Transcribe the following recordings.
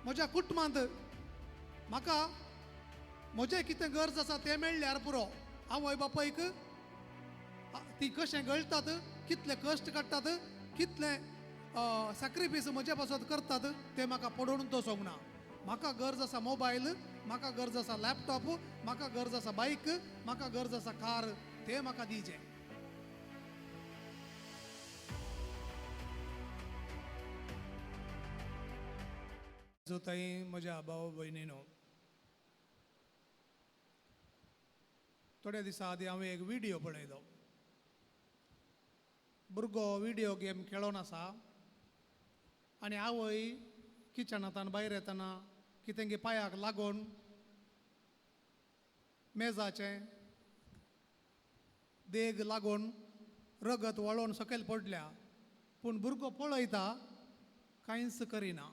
म्हज्या कुटुंबांत म्हाका म्हजें कितें गरज आसा तें मेळ्ळ्यार पुरो. आवय बापायक ती कशें गळटात, कितले कश्ट काडटात, कितले सॅक्रिफायस म्हजे पासत करतात तें म्हाका पडोवन दवरूंक ना. म्हाका गरज आसा मोबायल, म्हाका गरज आसा लॅपटॉप, म्हाका गरज आसा बायक, म्हाका गरज आसा कार, तें म्हाका दिजें. जोताई म्हज्या भाव भयणीनो, थोड्या दिसां आदीं हांवें एक व्हिडियो पळयलो. भुरगो व्हिडियो गेम खेळोन आसा आनी आवय किचनांतल्यान भायर येतना कितें पांयाक लागून मेजाचें देग लागून रगत वळोवन सकयल पडल्या. पूण भुरगो पळयता, कांयच करिना.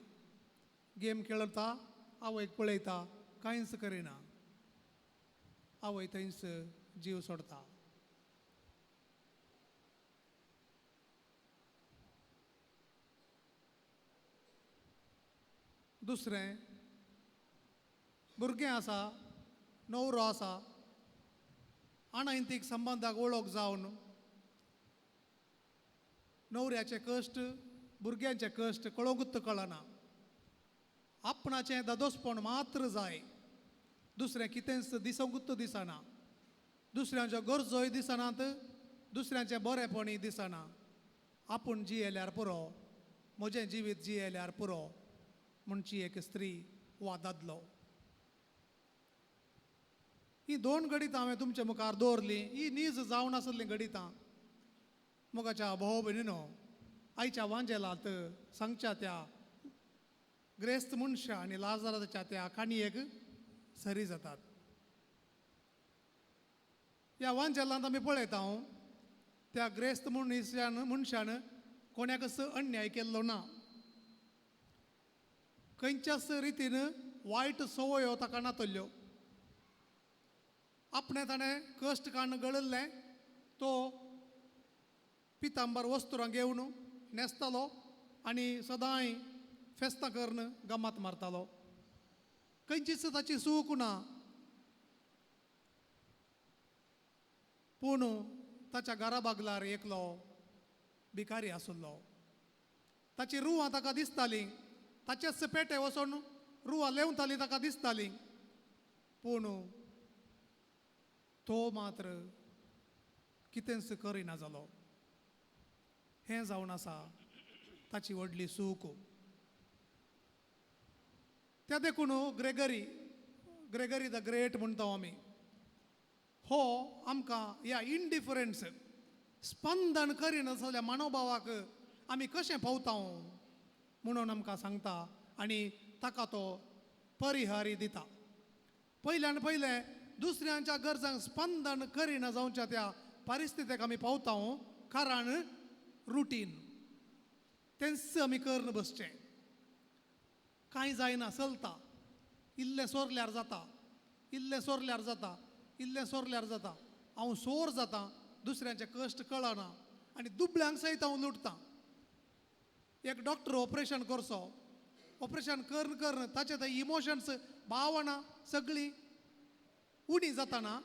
गेम खेळटा, आवयक पळयता, कांयच करिना. आवय थंयच जीव सोडता. दुसरें भुरगें आसा, न्हवरो आसा, अनैतीक संबंदाक वळख जावन न्हवऱ्याचे कश्ट, भुरग्यांचे कश्ट कळोवंकूच कळना. आपणाचें दादोसपण मात्र जाय, दुसरें कितेंच दिसोवंकूच दिसना. दुसऱ्यांच्यो गरजोय दिसनात, दुसऱ्यांचें बरेंपणूय दिसना. आपूण जियेल्यार पुरो, म्हजें जिवीत जियेल्यार पुरो म्हणची एक स्त्री वा दादलो. ही दोन घडितां हांवें तुमच्या मुखार दवरलीं. ही नीज जावन आसलीं घडितां. मोगाच्या भाव भयणीनो, आयच्या वांजेलांत सांगच्या त्या ग्रेस्त मनशां आनी लाजाराच्या त्या काणयेक सरी जातात. ह्या वांजेलांत आमी पळयता त्या ग्रेस्त मनशान मनशान कोणाकच अन्याय केल्लो ना, खंयच्याच रितीन वायट संवयो ताका नातल्ल्यो. आपणें ताणें कश्ट काडून गळिल्लें तो पितांबर वस्तुरां घेवन न्हेसतालो आनी सदांय फेस्तां करून गमात मारतालो. खंयचीच ताची चूक ना, पूण ताच्या घरा बागलार एकलो भिकारी आशिल्लो. ताची रुवां ताका दिसतालीं, ताचेच पेटे वचून रुवां लेंवतालीं ताका दिसतालीं, पूण तो मात्र कितेंच करिना जालो. हें जावन आसा ताची व्हडली चूक. त्या देखून ग्रेगरी, ग्रेगरी the great म्हणटा आमी, हो आमकां ह्या इंडिफरन्स स्पंदन करिना जाल्यार मानवभावाक आमी कशें पावता म्हणून आमकां सांगता आनी ताका तो परिहारी दिता. पयल्यान पयलें दुसऱ्यांच्या गरजांक स्पंदन करिना जावच्या त्या परिस्थितीक आमी पावता, कारण रुटीन तेंच आमी करून बसचें. कांय जायना, चलता, इल्लें सोरल्यार जाता, इल्लें सोरल्यार जाता, इल्लें सोरल्यार जाता. हांव सोर जाता, दुसऱ्यांचे कश्ट कळना आनी दुबळ्यांक सयत हांव लुटतां. एक डॉक्टर ऑपरेशन करचो, ऑपरेशन करून करून ताचे ते इमोशन्स भावना सगळीं उणी जाताना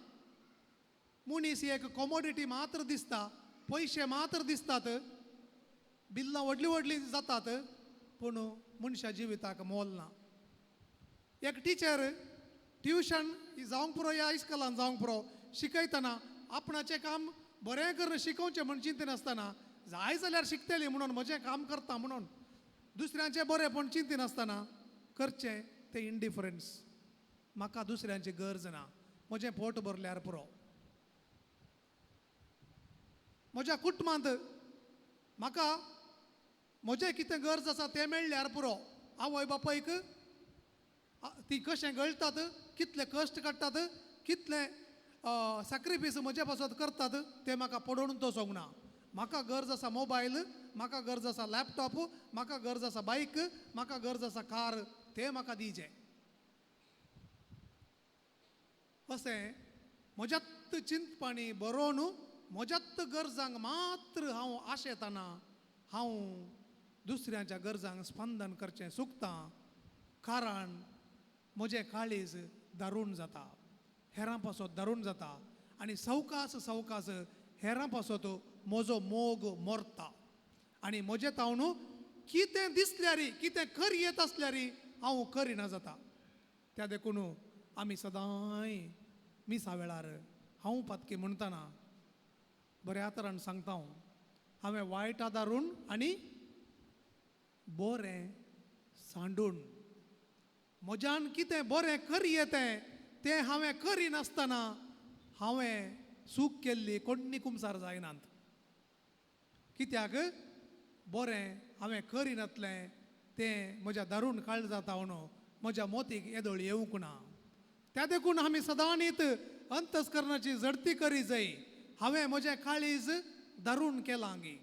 मनीस एक कॉमोडिटी मात्र दिसता, पयशे मात्र दिसतात, बिल्लां व्हडलीं व्हडलीं जातात, पूण मनशा जिविताक मोल ना. एक टिचर ट्युशन जावंक पुरो ह्या इस्कॉलान जावंक पुरो शिकयतना आपणाचें काम बरें करून शिकोवचें म्हूण चिंतिनासतना जाय जाल्यार शिकतली म्हणून म्हजें काम करता म्हणून दुसऱ्यांचें बरेंपण चिंतिनासतना करचें तें इंडिफरन्स. म्हाका दुसऱ्यांची गरज ना, म्हजें पोट भरल्यार पुरो. म्हज्या कुटुंबांत म्हाका म्हजें कितें गरज आसा तें मेळ्ळ्यार पुरो. आवय बापायक ती कशें गळटात, कितले कश्ट काडटात, कितले सॅक्रिफायस म्हजे पासत करतात तें म्हाका पडोवन दवरूंक ना. म्हाका गरज आसा मोबायल, म्हाका गरज आसा लॅपटॉप, म्हाका गरज आसा बायक, म्हाका गरज आसा कार, तें म्हाका दिजें. अशें म्हज्यात चिंतपाणी बरोवन म्हज्यात गरजांक मात्र हांव आशेतना हांव दुसऱ्यांच्या गरजांक स्पंदन करचें चुकतां. कारण म्हजें काळीज दारूण जाता, हेरां पासत दारूण जाता आनी सवकास सवकास हेरां पासत म्हजो मोग मरता आनी म्हजें तावन कितें दिसल्यारी कितें करयेत आसल्यारी हांव करिना जाता. त्या देखून आमी सदांय मिसा वेळार हांव पातकी म्हणटना बऱ्या तरान सांगता, हांव हांवें वायट आदारून आनी बरें सांडून म्हज्यान कितें बरें करयें तें हांवें करिनासतना हांवें चूक केल्ली कोण्णी कुमसार जायनात. कित्याक बरें हांवें करिनातलें तें म्हज्या दारून काळ जाता म्हणून म्हज्या मोतीक येदोळ येवंक ना. त्या देखून आमी सदांनीत अंतस्करणाची झडती करी जाय. हांवें म्हजें काळीज दारून केलां गी,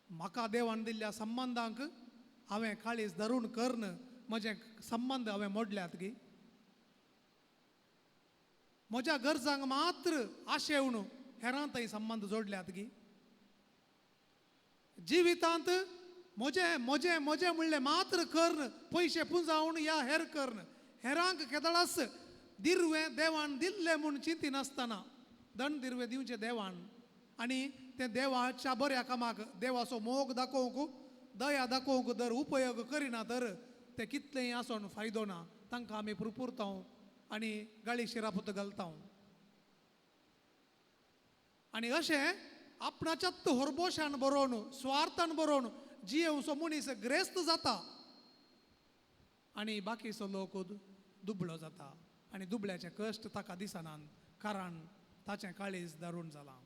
म्हाका देवान दिल्ल्या संबंदांक हांवें काळीज दारून करून म्हजे संबंद हांवें मोडल्यात गी. म्हज्या गरजांक मात्र आशेवन हेरां थंय संबंद जोडल्यात गी. जिवितांत म्हजें म्हजें म्हजें म्हणलें मात्र कर्ण पयशे पुंजावन या हेर कर्ण हेरांक केदळास दिरवें देवान दिल्लें म्हूण चिंतिनासतना दंड दिरवें दिवचें देवान आनी तें देवाच्या बऱ्या कामाक देवाचो मोग दाखोवंक दया दाखोवंक दर उपयोग करिना तर तें कितलेंय आसोन फायदो ना. तांकां आमी पुरपुरता आनी गाळी शिरापूत घालता आनी अशें आपणाच्यात होरबोशान बरोवन स्वार्थान बरोवन जियेवचो मनीस ग्रेस्त जाता आनी बाकीचो लोक दुबळो जाता आनी दुबळ्याचे कश्ट ताका दिसनात कारण ताचें काळीज दारूण जालां.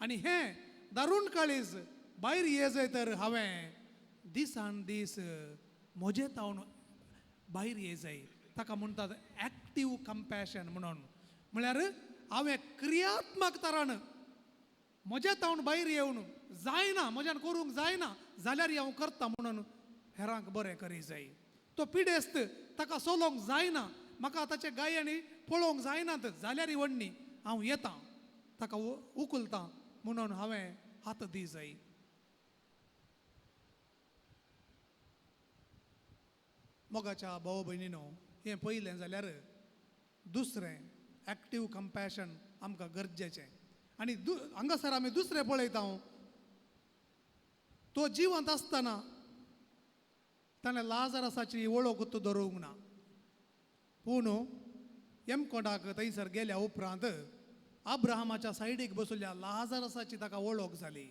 आनी हें दारूण काळीज भायर ये तर हांवें दिसान दीस म्हजें तावन भायर ये जाय. ताका म्हणटात एक्टीव कंपॅशन म्हणून, म्हळ्यार हांवें क्रियात्मक तरान म्हज्या तावन भायर येवन जायना म्हज्यान करूंक जायना जाल्यार हांव करता म्हणून हेरांक बरें करी जाय. तो पिडेस्त ताका सोलोंक जायना, म्हाका ताचे गायनी पळोवंक जायनात जाल्यार वण्णी हांव येता ताका उखलता म्हणून हांवें हात दी जाय. मोगाच्या भाव भयणीनो, हें पयलें जाल्यार दुसरें एक्टीव कंपॅशन आमकां गरजेचें. आनी हांगासर आमी दुसरें पळयता, तो जिवंत आसतना ताणें लाजरसाची वळख दवरूंक ना, पूण यमकोंडाक थंयसर गेल्या उपरांत अब्राहमाच्या सायडीक बसल्या लाजरसाची ताका वळख जाली.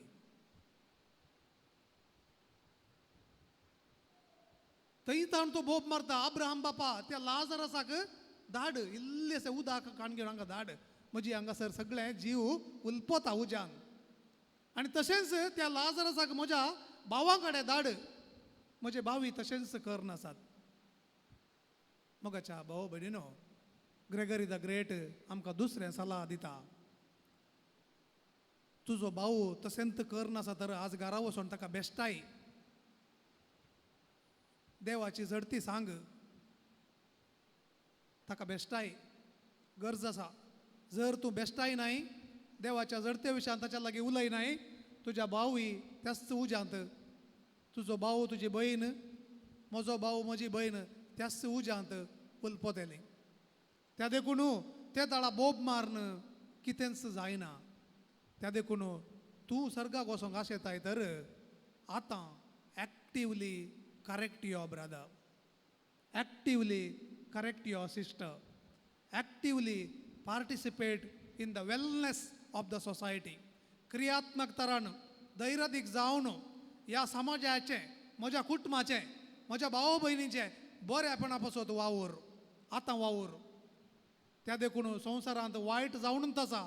थंय ताण तो बोब मारता, अब्राहम बापा त्या लाजरसाक धाड, इल्लेशें उदक काण घेवन हांगा धाड, म्हजी हांगासर सगळें जीव उलपता उज्यान. आनी तशेंच त्या लाजरसाक म्हज्या भावां कडेन धाड, म्हजे भावी तशेंच कर नासात. मोगाच्या भाव भयणीनो, ग्रेगरी the great आमकां दुसरें सलाह दिता, तुजो भाव तशेंच कर नासा तर आज घरा वचोन ताका बेश्टाय, देवाची झडती सांग, ताका बेश्टाय गरज आसा. जर तूं बेश्टाय नाय देवाच्या झडते विशयान ताच्या लागीं उलय नाय, तुज्या भावूय त्याच उज्यांत, तुजो भाव तुजी भयण, म्हजो भाव म्हजी भयण त्याच उज्यांत उलपतली. त्या देखून ते ताळा बोब मारून कितेंच जायना. त्या देखून तूं सर्गाक वचोंक आशेताय तर आतां actively correct your brother, actively correct your sister, actively participate in the wellness of the society. क्रियात्मक तरान धैर्यादीक जावन ह्या समाजाचें, म्हज्या कुटुंबाचें, म्हज्या भाव भयणीचें बरेपणा पासत वावर, आतां वावर. त्या देखून संवसारांत वायट जावनूच आसा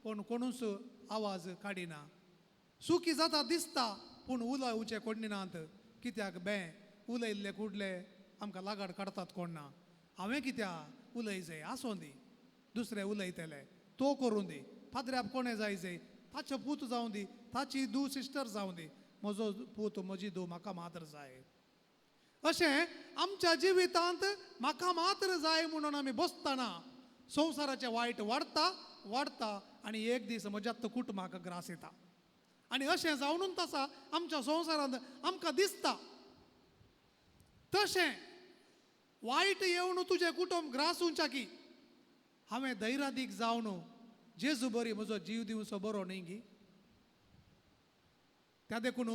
पूण कोणूच आवाज काडिना. सुखी जाता दिसता पूण उलोवचें कोण नात, कित्याक बें उलयल्ले कुडले आमकां लागाड काडटात कोण ना. हांवें कित्याक उलय जाय, आसों दी, दुसरे उलयतले तो करूं दी, पाद्र्याप कोणें जाय जाय, ताचो पूत जावं दी, ताची धूव सिस्टर जावं दी, म्हजो पूत म्हजी धूव म्हाका मात्र जाय. अशें आमच्या जिवितांत म्हाका मात्र जाय म्हणून आमी बसतना संवसाराचें वायट वाडटा वाडटा आनी एक दीस म्हज्या कुटुंबाक ग्रास येता. आनी अशें जावनूच आसा आमच्या संवसारांत आमकां दिसता. तशें वायट येवन तुजें कुटुंब ग्रासूंच्या की हांवें धैरादीक जावन जेजू बरी म्हजो जीव दिवचो बरो न्ही गी. त्या देखून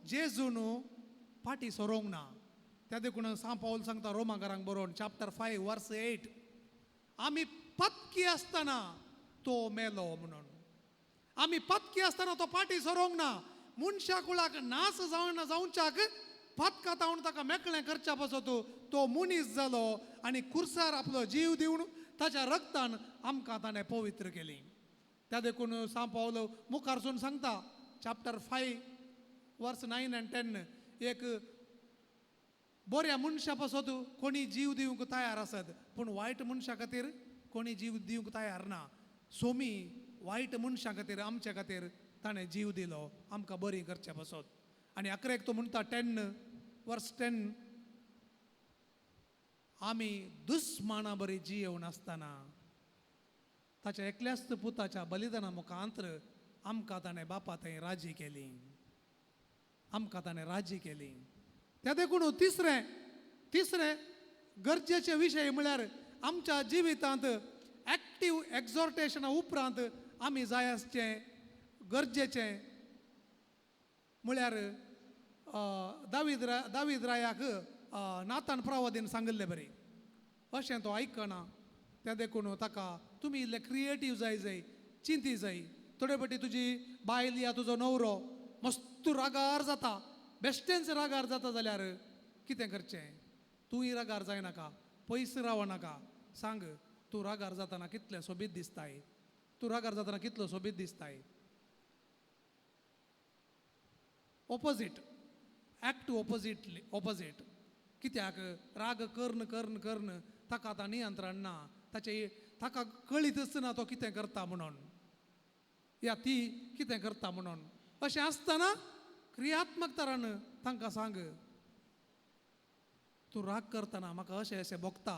जेजून फाटी सरोंक ना. त्या देखून सांव पावल सांगता रोमाकारांक बरोवन चॅप्टर 5 वर्स 8, आमी पत्की आसतना तो मेलो म्हणून. आमी पत्की आसतना तो फाटी सरोंक ना. मनशा कुळाक नास जावन जावच्याक पातका तावन ताका मेकळें करच्या पासत तो मनीस जालो आनी कुर्सार आपलो जीव दिवन ताच्या रक्तान आमकां ताणें पवित्र केली. त्या देखून सांव पावल मुखारसून सांगता चॅप्टर 5 वर्स 9 आनी 10, एक बऱ्या मनशा पासत कोणी जीव दिवंक तयार आसत पूण वायट मनशा खातीर कोणी जीव दिवंक तयार ना. सोमी वायट मनशा खातीर आमच्या खातीर ताणें जीव दिलो आमकां बरी करच्या पासत. आनी अकरेक तो म्हणटा 10 वर्स 10, आमी दुस्माना बरी जियेवन आसतना ताच्या एकल्याच पुताच्या बलिदाना मुखांत्र आमकां ताणें बापा थंय राजी केली, आमकां ताणें राजी केली. त्या देखून तिसरें तिसरें गरजेचे विशय म्हळ्यार आमच्या जिवितांत एक्टीव एक्झॉर्टेशना उपरांत आमी जाय आसचें गरजेचें म्हळ्यार दावीद रायाक नातान प्रवादीन सांगिल्लें बरें अशें तो आयकना. त्या देखून ताका तुमी इल्ले क्रिएटीव जाय जाय चिंती जाय. थोडे फावटी तुजी बायल या तुजो न्हवरो मस्त रागार जाता, बेश्टेंच रागार जाता जाल्यार कितें करचें? तूंय रागार जायनाका, पयस रावनाका, सांग तूं रागार जातना कितलें सोबीत दिसताय, तूं रागार जातना कितलो सोबीत दिसताय. Opposite act oppositely opposite. कित्याक राग कर्ण कर्ण कर्ण ताका आतां नियंत्रण ना, ताचे ताका कळीतच ना तो कितें करता म्हणून या ती कितें करता म्हणून. अशें आसतना क्रियात्मक तरान तांकां सांग तूं राग करतना म्हाका अशें अशें भोगता,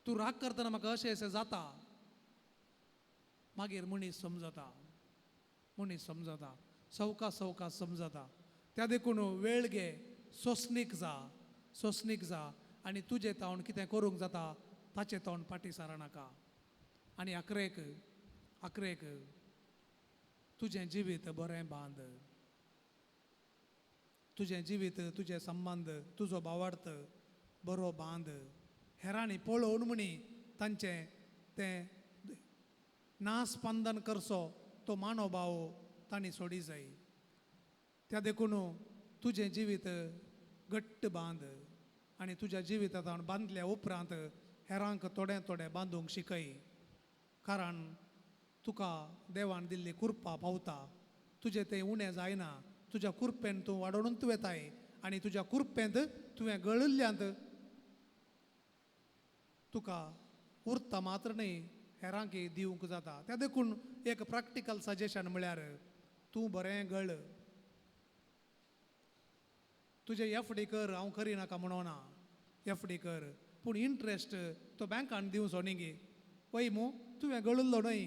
तूं राग करतना म्हाका अशें अशें जाता. मागीर मनीस समजता, मनीस समजता, सवका सवका समजता. त्या देखून वेळ घे, सोंसणीक जा, सोंसणीक जा आनी तुजें तावन कितें करूंक जाता ताचें तोंड फाटीं सारनाका. आनी अकरेक अकरेक तुजें जिवीत बरें बांद, तुजें जिवीत तुजें संबंद तुजो भावार्थ बरो बांद. हेरांनी पळोवन म्हणी तांचें तें नास्पंदन करचो तो मानोभाव तांणी सोडी जाय. त्या देखून तुजें जिवीत घट्ट बांद आनी तुज्या जिवितांत बांदल्या उपरांत हेरांक थोडें थोडें बांदूंक शिकय, कारण तुका देवान दिल्ली कुरपा पावता, तुजें तें उणें जायना. तुज्या कुरपेन तूं वाडोवनूच वेताय आनी तुज्या कुरपेंत तुवें गळिल्ल्यांत तुका उरता मात्र न्हय हेरांक दिवंक जाता. त्या देखून एक प्रॅक्टिकल सजेशन म्हळ्यार तूं बरें गळ, तुजें एफ डी कर, हांव करिनाका म्हणोना, एफ डी कर, पूण इंट्रस्ट तो बँकान दिवचो न्ही गे, पळय मू तुवें गळिल्लो न्हय,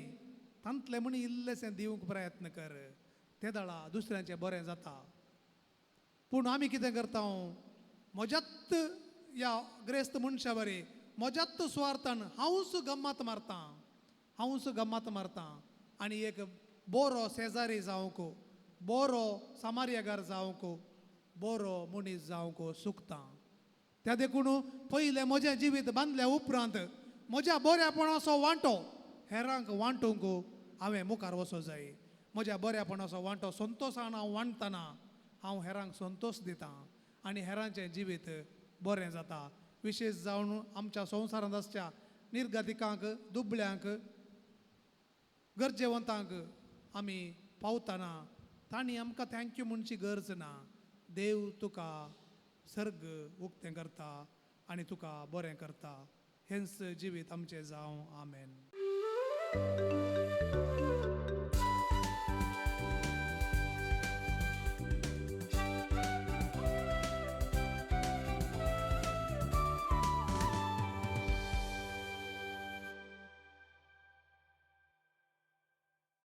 तांतलें म्हण इल्लेशें दिवंक प्रयत्न कर, ते दळा दुसऱ्यांचें बरें जाता. पूण आमी कितें करता, म्हज्यात ह्या ग्रेस्त मनशा बरी म्हज्यात सुवार्थान हांवूच गम्मात मारतां, हांवूच गम्मात मारतां आनी एक बरो शेजारी जावंक, बरो सामार्यागार जावंक, बरो मनीस जावंक सुकता. त्या देखून पयलें म्हजें जिवीत बांदल्या उपरांत म्हज्या बऱ्यापणाचो वांटो हेरांक वांटूंक हांवें मुखार वचो जाय. म्हज्या बऱ्यापणाचो वांटो संतोशान हांव वांटतना हांव हेरांक संतोश दितां आनी हेरांचें जिवीत बरें जाता. विशेश जावन आमच्या संवसारांत आसच्या निर्गतिकांक, दुबळ्यांक, गरजेवंतांक आमी पावतना तांणी आमकां thank you म्हणची गरज ना. देव तुका सर्ग उक्तें करता आनी तुका बरें करता. हेंच जिवीत आमचें जावं. आमेन.